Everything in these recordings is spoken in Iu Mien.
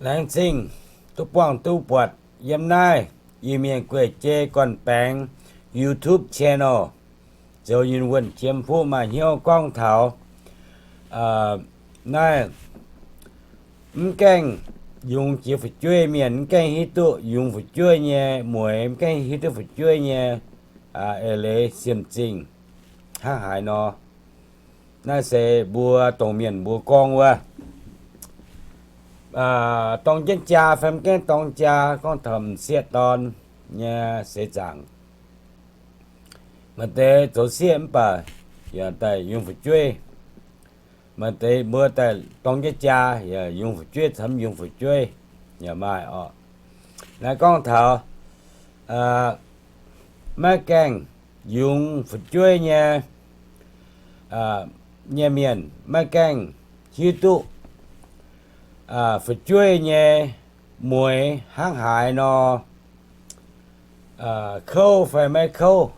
Laengz zingh duqv buangh duqv buatc yiem naaiv Iu-Mienh gueic jei gorn-baengx YouTube channel, zoux nyei wuonh jiem fuqv maaih hnyouv gorngv taux naaiv mv gaengh yungz jiex fu'jueiv mienh, mv gaengh hiuv duqv yungz fu'jueiv nyei mueix, mv gaengh hiuv duqv fu'jueiv nyei eix leiz siemv-zingh hnangv haaix nor. Naaiv se mbuo dongh mienh mbuo gorngv wuov, dorng jienv jaa fai mv gaengh dorng jaa, gorngv taux m'sieqv dorn nyei seix zaangc. Maaih deix zoux sieqv mv baac yaac daaih yungz fu'jueiv. Maaih deix mbuo daaih dorng jienv jaa yaac yungz fu'jueiv caux mv yungz fu'jueiv yaac maaih oc. Naaiv gorngv taux maiv gaengh yungz fu'jueiv nyei, nyei mienh maiv gaengh hiuv duqv fu'jueiv nyei mueix hnangv haaix nor, kouv fai maiv kouv,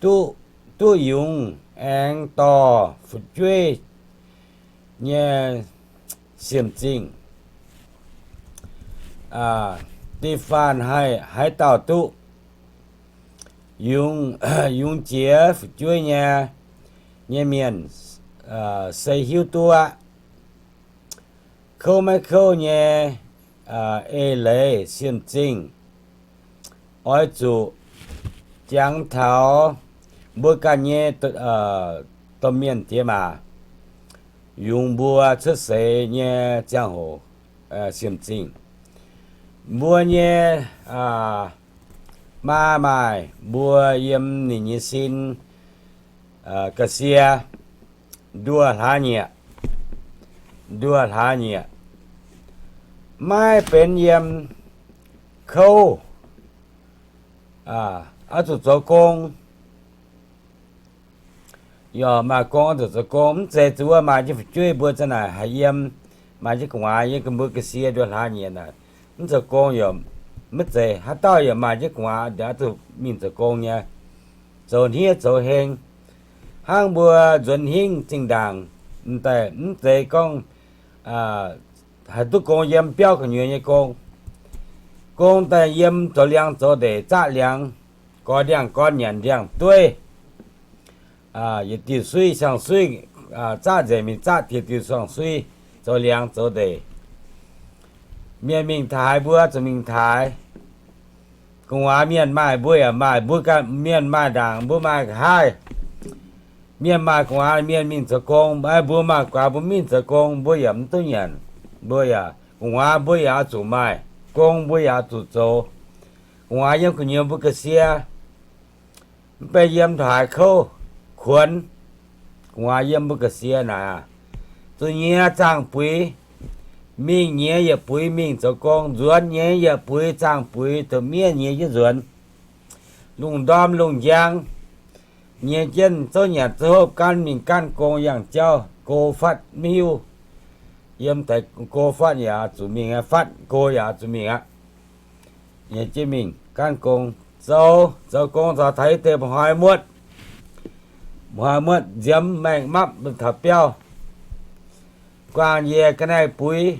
duqv, duqv yungz aengx dorh fu'jueiv nyei siemv-zingh. Da'faanh haih haaix dauh duqv yungz, yungz jiex fu'jueiv nyei, nyei mienh se hiuv duqv aqv. Kouv maiv kouv nyei eix leiz siemv-zingh oix zuqc jangx taux mbuo ganh nyei domh mienh diex maac, yungz mbuo cuotv seix nyei ziangh hoc siemv-zingh. Mbuo nyei maa maaih mbuo yiem ninh nyei sin ga'sie nduoh hlaax nyieqc, nduoh hlaax nyieqc, maiv benx yiem kouv, oix zuqc zoux gong. Yaac maaih gong oix zuqc zoux gong. Mv zeiz zuqc wuov maaih jienv fu'jueiv mbuo za'naaic haih yiem, maaih jienv gu'nguaaz yiem mbuo ga'sie nduoh hlaax nyieqc naaic, mv zoux gong yaac maiv zeiz. Haaix dauh yaac maaih jienv gu'nguaaz oix zuqc mingh zoux gong nyei, zoux hniev zoux heng. Hnangv mbuo nzuonx hingv zinh ndaangc, mv daaih mv zeiz gorngv haih duqv gong yiem biauv gu'nyuoz nyei gong. Gong daaih yiem zoux liangx zoux ndeic, zaqv liangx, gorx ndiangx gorn nyanc ndiangx dueiv, yietc diuh suiv siang-suiv, zaqv nzengc mingh zaqv diuh diuh siang-suiv, zoux liangx zoux ndeic. Mienh mingh taaix mbuo zuqc mingh taaix. Gu'nguaaz mienh maaih mbuo yaac maaih, mbuo ganh mienh maaih ndaangc mbuo maaih nqa'haav. Mienh maaih gu'nguaaz mienh mingh zoux gong, mbuo maaih gu'nguaaz mbuo mingh zoux gong, mbuo yaac mv duqv nyanc. Mbuo yaac gu'nguaaz mbuo yaac oix zuqc maaih, gong mbuo yaac oix zuqc zoux. Gu'nguaaz yiem gu'nyuoz mbuo ga'sie, mv baac yiem taux haaix kouv kuonx, gu'nguaaz yiem mbuo ga'sie naaic aqv. Zuqc nyiex zaangh buix, mingh nyiex yietc buix mingh zoux gong, nzuonx nyiex yietc buix zaangh buix, duqv miev nyiex jienv nzuonx. Lungh ndorm lungh njang, nyiex jienv zouv nyanc zouv hopv, gaanv mingh gaanv gong, yangh jauv go fatv maiv hiuv. Yiem deix go fatv yaac zuqc mingh aqv, fatv go yaac zuqc mingh aqv. Nyiex jienv mingh gaanv gong, zoux, zoux gong caux taux yie deix mba'hnoi muotv, mba'hnoi muotv nziemx maengh mapv taux biauv, guangc njiec ga'naaiv buix,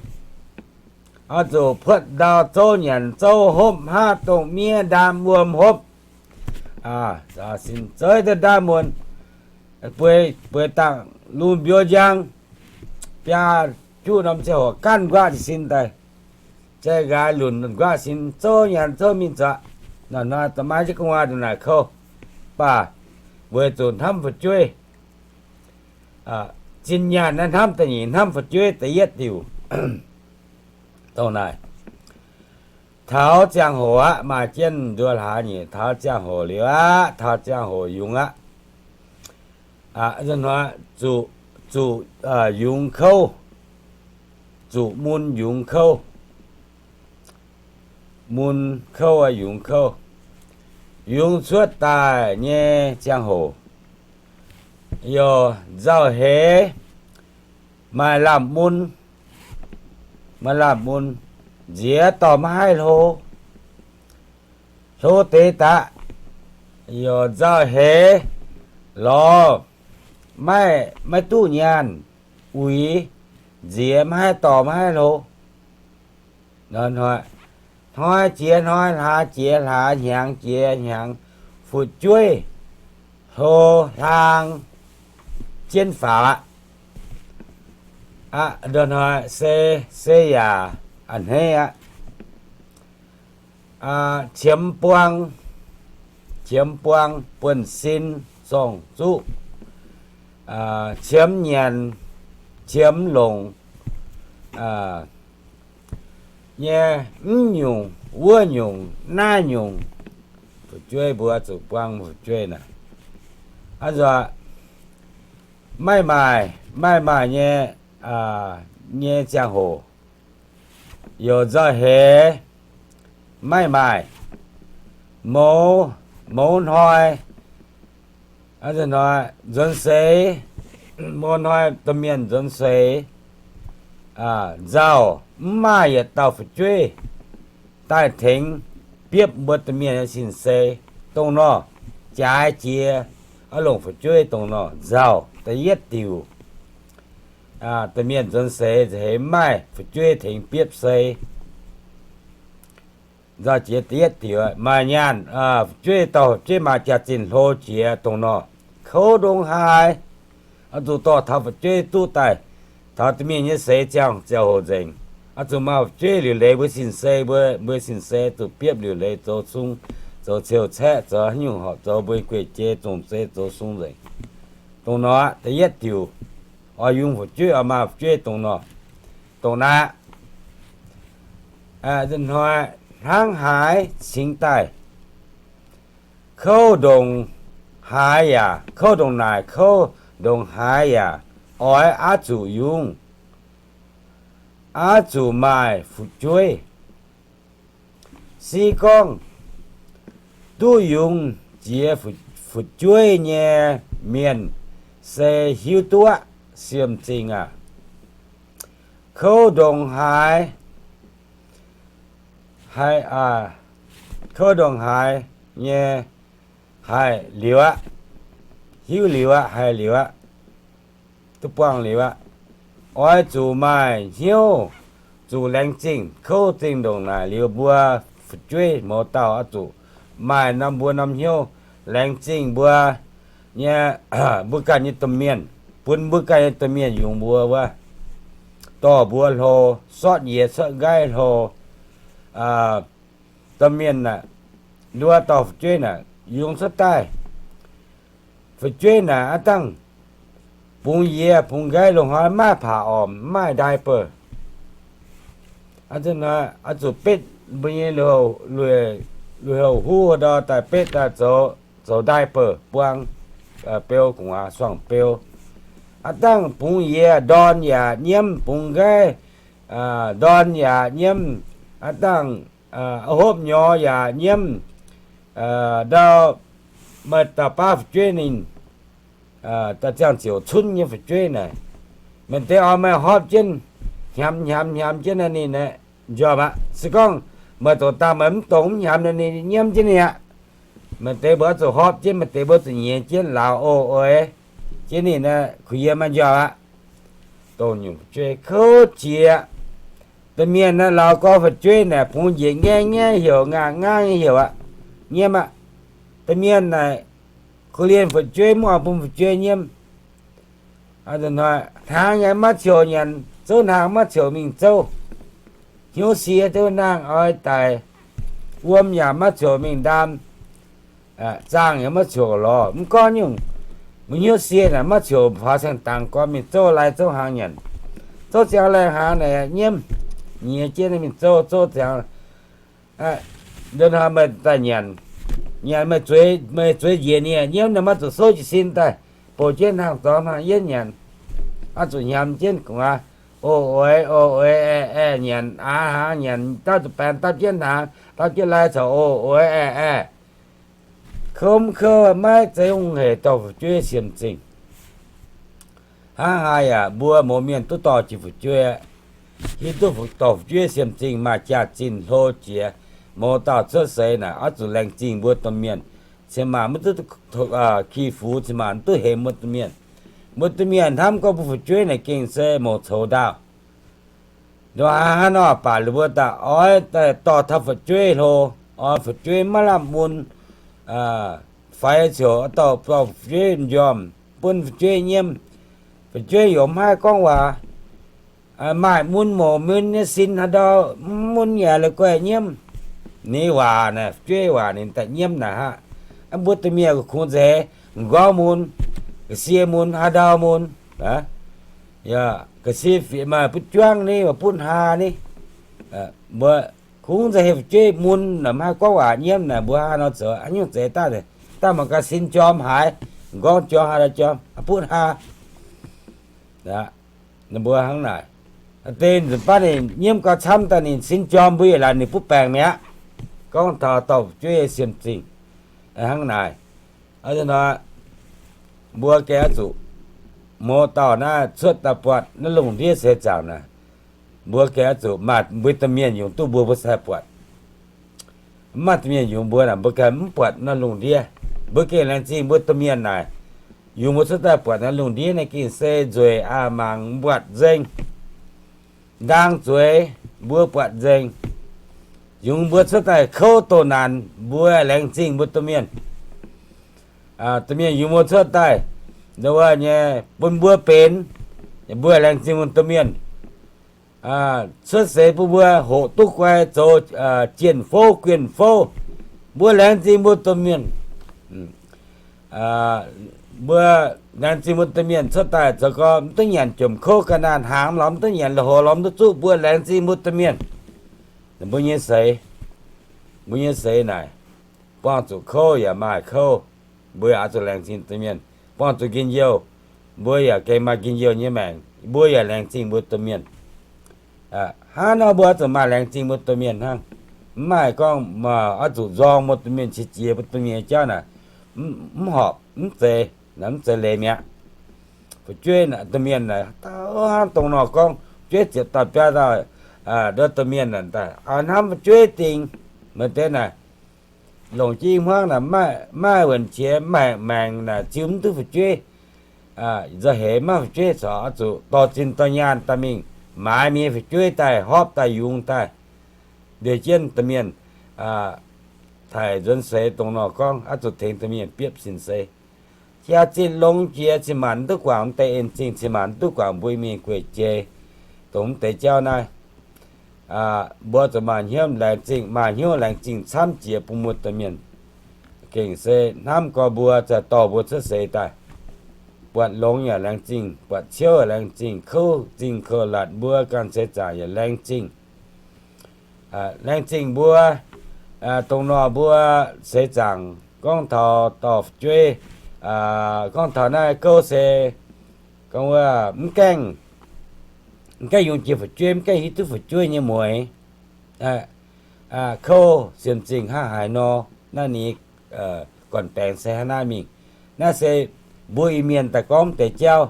oix zuqc puotv ndau zouv nyanc zouv hopv, haav dongh miev ndaam wuom hopv, sin zouv daaih ndaam wuom, bueix, bueix dangh lungh mbiouh njang, biaa juqv norm ziangh hoc ganh nquaqv jiez sin daaih, jai nqaaix lunc nquaqv sin zouv nyanc zouv mingh zuqc. Naaiv hnoi da'maaih jienv gu'nguaaz ndongc naaic kouv, mv baac weic zuqc hnamv fu'jueiv, zinh nyaanh naaiv hnamv da'nyeic, hnamv fu'jueiv da'yietv diuc. Dongh naaic, taux ziangh hoc aqv, maaih jienv nduov hlaax nyeic, taux ziangh hoc liuz aqv, taux ziangh hoc yungz aqv. Zuqc, zuqc yungz kouv, zuqc mun yungz kouv, mun kouv yungz kouv. Yungz cuotv daaih nyei ziangh hoc, youh nzauh heix, maaih lamh mun, maaih lamh mun, nziex dorh maiv haih hlo, hlo deix daqv, youh nzauh heix, lorz maiv, maiv duqv nyaanh, uix, nziex maiv haih dorh maiv haih hlo. Hnoi, hnoi jiex hnoi, hlaax jiex hlaax, hnyangx jiex hnyangx, fu'jueiv hlo hlang jienv faaux aqv. Hnoi se, se yaac a'hneiv aqv. Qiemx buang, qiemx buang buonv-sin zorng-zuqv, qiemx nyanc, qiemx longc nyei, mv nyungc wuov nyungc naaiv nyungc, fu'jueiv mbuo zuqc buang fu'jueiv naaic. Aqv, maiv maaih, maiv maaih nyei, nyei ziangh hoc, youc nzauh heix, maiv maaih, mouz, mouz hnoi, hnoi nzuonx seix, mouz hnoi domh mienh nzuonx seix, nzauh mv maaih yietc dauh fu'jueiv daaih tengx biopv mbuo domh mienh nyei sin-sei. Dongh nor, jaaix jiex, oix longc fu'jueiv dongh nor nzauh. Da'yietv diuc, domh mienh nzuonx seix nzauh heix, mv maaih fu'jueiv tengx biopv sei. Nzauh jiex da'yietv diuc, maaih nyaanh, fu'jueiv dorh fu'jueiv maaih jaax-zinh hlo jiex dongh nor, kouv ndongc haaix, oix zuqc dorh taux fu'jueiv duqv daaih, taux domh mienh nyei seix ziangh ziangh hoc nzengc. Oix zuqc maaih fu'jueiv liuc leiz mbuo sin-sei, mbuo, mbuo sin-sei zuqc biopv liuc leiz zoux sung, zoux ciou caeqv, zoux haaix nyungc horpc zoux, mbuo gueic jei zong-zei zoux sung nzengc. Dongh nor, da'yietv diuc, oix yungz fu'jueiv, oix maaih fu'jueiv dongh nor, dongh naaiv. Hnoi hnangv haaix cingx daaih, kouv ndongc haaix yaac, kouv ndongc naaic, kouv ndongc haaix yaac oix aqv zuqc yungz, aqv zuqc maaih fu'jueiv. Se gorngv duqv yungz jiex fu'jueiv nyei mienh se hiuv duqv siemv-zingh aac. Kouv ndongc haaix, kouv ndongc haaix nyei haih liuz aqv, hiuv liuz aqv, haih liuz aqv, duqv buangh liuz aqv. Oix zuqc maaih hnyouv zuqc laengz zingh kouv zingh ndongc naaic liuz, mbuo fu'jueiv mouz dauh oix zuqc maaih norm, mbuo norm hnyouv laengz zingh mbuo nyei, mbuo ganh nyei domh mienh, bun mbuo ganh nyei domh mienh yungz mbuo wuov, dorh mbuo hlo, sortv yie cuotv nqaiv hlo. Domh mienh naaic, nduov dorh fu'jueiv naaic, yungz cuotv daaih, fu'jueiv naaic aav dangh bungx yie bungx nqaiv, loz-hnoi maiv maaih paax ormc, maiv maaih diaper. Oix zuqc betv mbuo nyei lui-houx huv ndor daaih betv daaih zoux, zoux diaper buang, beu gu'nguaaz suangx beu. Aav dangh bungx yie ndorn yaac nyiemv, bungx nqaiv ndorn yaac nyiemv, aav dangh hopv nyorx yaac nyiemv. Ndau meih dauh baav fu'jueiv ninh, da'ziangh ziouc cunv nyei fu'jueiv naaic, maaih deix oix meih hopv jienv, hnyamx hnyamx hnyamx jienv naaiv ninh aeqv, njormh aqv. Se gorngv meih dongh dangh meih mv dongh mv hnyamx naaiv ninh nyiemv jienv ninh aqv. Maaih deix mbuo zuqc hopv jienv, maaih deix mbuo zuqc nyiex jienv lauz o oix jienv ninh naaiv, kuh yiem maaih njormh aqv. Dongh nyungc fu'jueiv kouv jiex. Domh mienh naaiv lauz gorx fu'jueiv naaic bungx njiec ngaengv ngaengv heuc, ngaangv ngaangv nyei heuc aqv. Nyiemv aqv. Domh mienh naaic korv-lienh fu'jueiv, mv oix bun fu'jueiv nyiemv. Hnangv nyei maiv ciouc nyanc, zouv hnaangx maiv ciouc mingh zouv. Hnyouv sie duqv nangh oix daic, wuom yaac maiv ciouc mingh ndaam, zaangh yaac maiv ciouc lorz. Mv gorngv nyungc, mbuo hnyouv sie naaic maiv ciouc faaux saeng-dangx gorn mingh zouv lai zouv hnaangx nyanc. Zouv ziangx lai hnaangx naaic nyiemv, nyiex jienv mingh zouv, zouv ziangx, hnoi meih daaih nyanc, nyanc meih zueiz njiec nie nyiemv, ninh maiv zuqc souv jiez sin daaih, bouh jienv hnaangx zorngx hnaangx yienv nyanc. Oix zuqc hnyamx jienv gu'nguaaz, o oix, o oix, aeh aeh nyanc, aav hnaangx nyanc, dapv zuqc baengx dapv jienv hnaangx, dapv jienv lai caux o oix aeh aeh. Kouv mv kouv maiv zeiz hungh hec dorh fu'jueiv siemv-zingh. Hnangv haaix yaac mbuo mouz mienh duqv dorh jiex fu'jueiv, hiuv duqv dorh fu'jueiv siemv-zingh maaih jaax-zinh hlo jiex. Mouz dauh cuotv seix naaic oix zuqc laengz zingh mbuo domh mienh. Cin-maanc maiv duqv ki fux, cin-maanc maiv duqv hemx mbuo domh mienh. Mbuo domh mienh hnamv gorngv mbuo fu'jueiv naaic gengh se mouz coux ndaauh. Nduov hnangv nor baac ninh mbuo daaih oix dorh taux fu'jueiv hlo, oix fu'jueiv maiv lamh mun, faix ziouc dorh fu'jueiv m'njormh bun fu'jueiv nyiemv. Fu'jueiv yaac maiv haih gorngv waac, maaih mun mouz mun nyei sin haaix ndau, mv mun yaac la'guaih nyiemv. Ninh waac naaic, fu'jueiv waac ninh daaih nyiemv naaic aqv. Mbuo domh mienh kungx nzeix, m'nqorngv mun, ga'sie mun, haaix ndau mun, ga'sie fiev maaih butv juangv ni, maaih butv haa ni. Mbuo kungx nzeix heuc fu'jueiv mun naaic, maiv haih gorngv waac nyiemv naaic, mbuo haaix nor zoux, haaix nyungc zeiz daaih, daaih mangc gaax sin jorm haaix, m'nqorngv jorm, haaix ndau jorm, butv haa. Mbuo hnangv naaic, deix nzunc baav ninh nyiemv gau camv daaih ninh sin jorm, mbuo yietc laanh ninh butv baengc mi'aqv. Gorngv taux dorh fu'jueiv nyei siemv zingh hnangv naaic. Nor, mbuo gengh oix zuqc, mouz dauh naaiv cuotv daaih buatc naaiv lungh ndiev seix zaangc naaic, mbuo gengh oix zuqc maaih mbuo domh mienh yungz duqv mbuo, mbuo sai buatc. Mv maaih domh mienh yungz mbuo naaic, mbuo gengh mv buatc naaiv lungh ndiev. Mbuo gengh laengz zingh mbuo domh mienh naaic, yungz mbuo cuotv daaih buatc naaiv lungh ndiev naaiv gengh se nzueic aqv, mangc mv buatc nzengc. Ndaang zueiz mbuo buatc nzengc. Yungz mbuo cuotv daaih kouv doh naanc, mbuo laengz zingh mbuo domh mienh. Domh mienh yungz mbuo cuotv daaih, wuov nyei bun mbuo benx, mbuo laengz zingh mbuo domh mienh. Cuotv seix bun mbuo hoqc duqv guai zoux jienh fouv guienh fouv, mbuo laengz zingh mbuo domh mienh. Mbuo laengz zingh mbuo domh mienh cuotv daaih zoux gau mv duqv nyanc jomc kouv ga'naaiv hnaangx lorz mv duqv nyanc, lui-houx lorz mv duqv zuqv, mbuo laengz zingh mbuo domh mienh. Mbuo nyei seix, mbuo nyei seix naaic, buangh zuqc kouv yaac maaih kouv, mbuo yaac oix zuqc laengz zingh domh mienh. Buangh zuqc njien-youh, mbuo yaac gengh maaih njien-youh nyei maengc, mbuo yaac laengz zingh mbuo domh mienh. Hnangv nor mbuo oix zuqc maaih laengz zingh mbuo domh mienh hnangv. Mv maaih gorngv oix zuqc nzorng mbuo domh mienh, qiex jiez mbuo domh mienh nyei jauv naaic, mv horpc, mv zeiz, mv zeiz leiz mi'aqv. Fu'jueiv domh mienh naaic, hnangv dongh nor gorngv, fu'jueiv ziepc dauh biaa dauh, nduov domh mienh naaic daaih hnamv fu'jueiv dingc. Maaih deix naaic, longc jienv i hmuangv naaic, maaih wuonc qiex maengc maengc naaic ziux mv duqv fu'jueiv. Nzauh heix maiv fu'jueiv corc oix zuqc dorh zinh dorh nyaanh daaih mingh maaiz mienh fu'jueiv daaih, hopv daaih, yungz daaih, nduov jienv domh mienh taaih nzuonx seix dongh nor gorngv, oix zuqc tengx domh mienh biopv sin seix. Jaa zinh longx jiex cin-maanc duqv guangc mv deix en-zingh, cin-maanc duqv guangc mbuo Iu-Mienh gueic jei, dongh mv deix jauv naaiv. Mbuo zuqc maaih hnyouv laengz zingh, maaih hnyouv laengz zingh camv jiex bun mbuo domh mienh. Gengh se hnamv gorx mbuo, zai dorh mbuo cuotv seix daaih, buatc longx yaac laengz zingh, buatc ciouv yaac laengz zingh, kouv zingh kouv latc mbuo ganh seix zaangc yaac laengz zingh. Laengz zingh mbuo, dongh nor mbuo seix zaangc gorngv taux dorh fu'jueiv, gorngv taux naaiv gouv se gorngv wuov mv gaengh, mv gaengh yungz jiex fu'jueiv, mv gaengh hiuv duqv fu'jueiv nyei mueix. Kouv siemx zingh hnangv haaix nor, naaiv ninh gorn-baengx se hnangv naaiv mingh. Naaiv se mbuo Iu-Mienh daaih gorngv mv deix jauv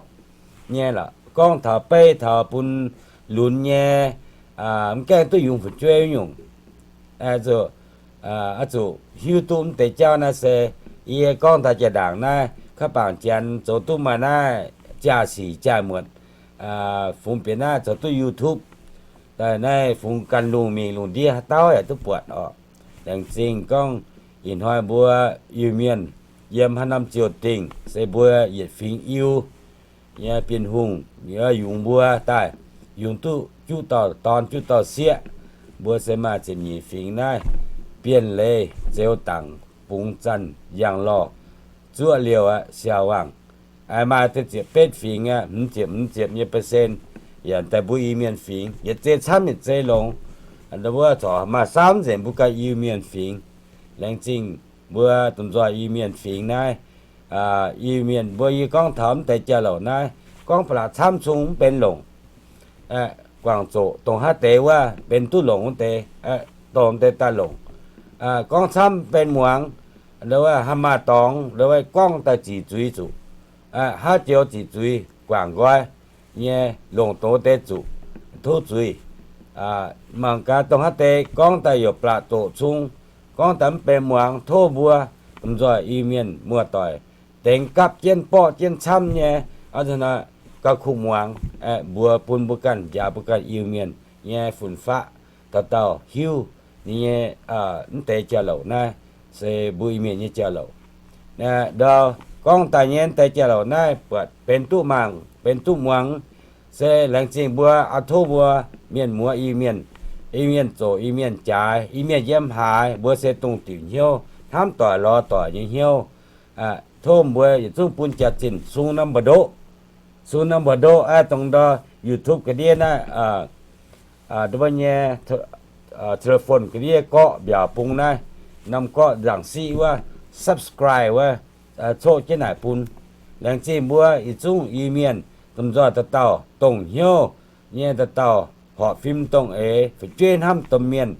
nyei lorqc. Gorngv taux beiv taux bun lunx nyei, mv gaengh duqv yungz fu'jueiv nyungc. Oix zuqc hiuv duqv mv deix jauv naaiv se, yie gorngv daaih jaa-ndaangc naaiv, kaav bangc janx zoux duqv maaih naaiv jaa-sic jaa-muotc, fungx bieqc naaiv zoux duqv YouTube, daaih naaiv fungx ganh lungh mingh lungh ndiev haaix dauh yaac duqv buatc orqc. Laengz zingh gorngv ih hnoi mbuo Iu-Mienh yiem haaix norm ziouc dingh se mbuo yietc fingx Iu nyei Bienh Hungh yungz mbuo daaih, yungz duqv juqv dauh dorn juqv dauh sieqv. Mbuo se maaih ziepc nyeic fingx naaiv, Bienh Leiz, Zeux Dangc, Bungx Zanh, Yangh Lorh, Zuoqv Liouh aqv, Siaauc Wangc. Maaih deix ziepc betv fingx aqv, hmz ziepc, hmz ziepc nyei percent yaac daaih mbuo Iu-Mienh fingx. Yietc zei camv yietc zei longx. Mbuo corc maaih saamv nzengc mbuo ganh Iu-Mienh fingx. Laengz zingh mbuo domh nzoih Iu-Mienh fingx naaiv. Iu-Mienh mbuo yie gorngv taux mv deix jauv-louc naaiv, gorngv ba'laqc camv cung mv benx longc. Guangc zoqc dongh haaix deix wuov benx duqv longc wuov deix, dongh deix daaih longc. Gorngv camv benx muangx, wuov haaix maaih dorngx wuov gorngv daaih ziqc zuiz zuqc. Haaix joux ziqc zuiz guangc nqoi nyei, longc dongh wuov deix zuqc, tov zuiz. Mangc gaax dongh haaix deix gorngv daaih youc ba'laqc zoqc cung, gorngv daaih mv benx muangx, tov mbuo domh nzoih Iu-Mienh muoz-doic dengx gapv jienv borqv jienv camv nyei gauh kuh muangx, mbuox bun mbuo ganh, njaaux mbuo ganh Iu-Mienh. nyei fun-faqv dauh dauh hiuv ninh nyei mv deix jauv-louc naaiv se mbuo Iu-Mienh nyei jauv-louc. Ndau gorngv daaih nyei mv deix jauv-louc naaiv buatc benx duqv mangc, benx duqv muangx, se laengz zingh mbuo. Aa, tov mbuo mienh muoz Iu-Mienh, Iu-Mienh zoqc, Iu-Mienh jaaix, Iu-Mienh yiem haaix, mbuo se dongh diuc hnyouv, hnamv doic lorz doic nyei hnyouv. Tov mbuo yietc zungv bun jaax-zinh sung norm mbu'ndoqv, sung norm mbu'ndoqv aqv, dongh ndau YouTube ga'ndiev naaiv, mbuo nyei telephone ga'ndiev gorqv mbiaauc bung naaiv, norm gorqv nzaangc siqv wuov, subscribe wuov, coqv jienv naaic bun. Laengz zingh mbuo yietc zungv Iu-Mienh domh nzoih dauh dauh dongh hnyouv nyei dauh dauh horpc fim dongh eix, fu'jueiv hnamv domh mienh,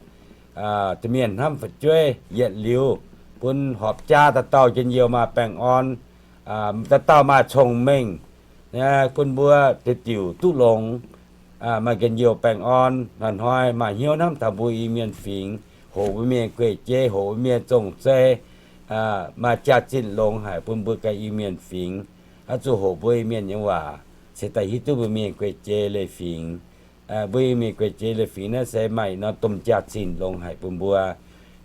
domh mienh hnamv fu'jueiv, yietc liuz bun horpc jaa dauh dauh njien-youh maaih baengh orn, dauh dauh maaih cong-mengh, bun mbuo diuc diuc duqv longx, maaih njien-youh baengh orn, hnoi-hnoi maaih hnyouv hnamv taux mbuo Iu-Mienh fingx, hoqc mbuo Mienh guei-jei, hoqc mbuo Mienh zong-zei, maaih jaax-zinh longx haic bun mbuo ganh Iu-Mienh fingx. Oix zuqc hoqc mbuo Iu-Mienh nyei waac cingx daaih hiuv duqv mbuo Mienh guei-jei leiz-fingx. Mbuo Iu-Mienh guei-jei leiz-fingx naaiv se maaih norm domh jaax-zinh longx haic bun mbuo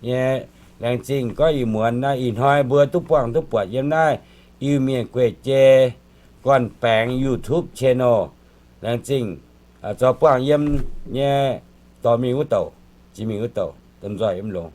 nyei. Laengz zingh gorngv ih muonz naaiv ih hnoi mbuo duqv buangh duqv buatc yiem naaiv Iu-Mienh guei-jei gorn-baengx YouTube channel. Laengz zingh, zoux buangh yiem nyei dorh mingh wuov douc, jiex mingh wuov douc, domh nzoih yiem longx.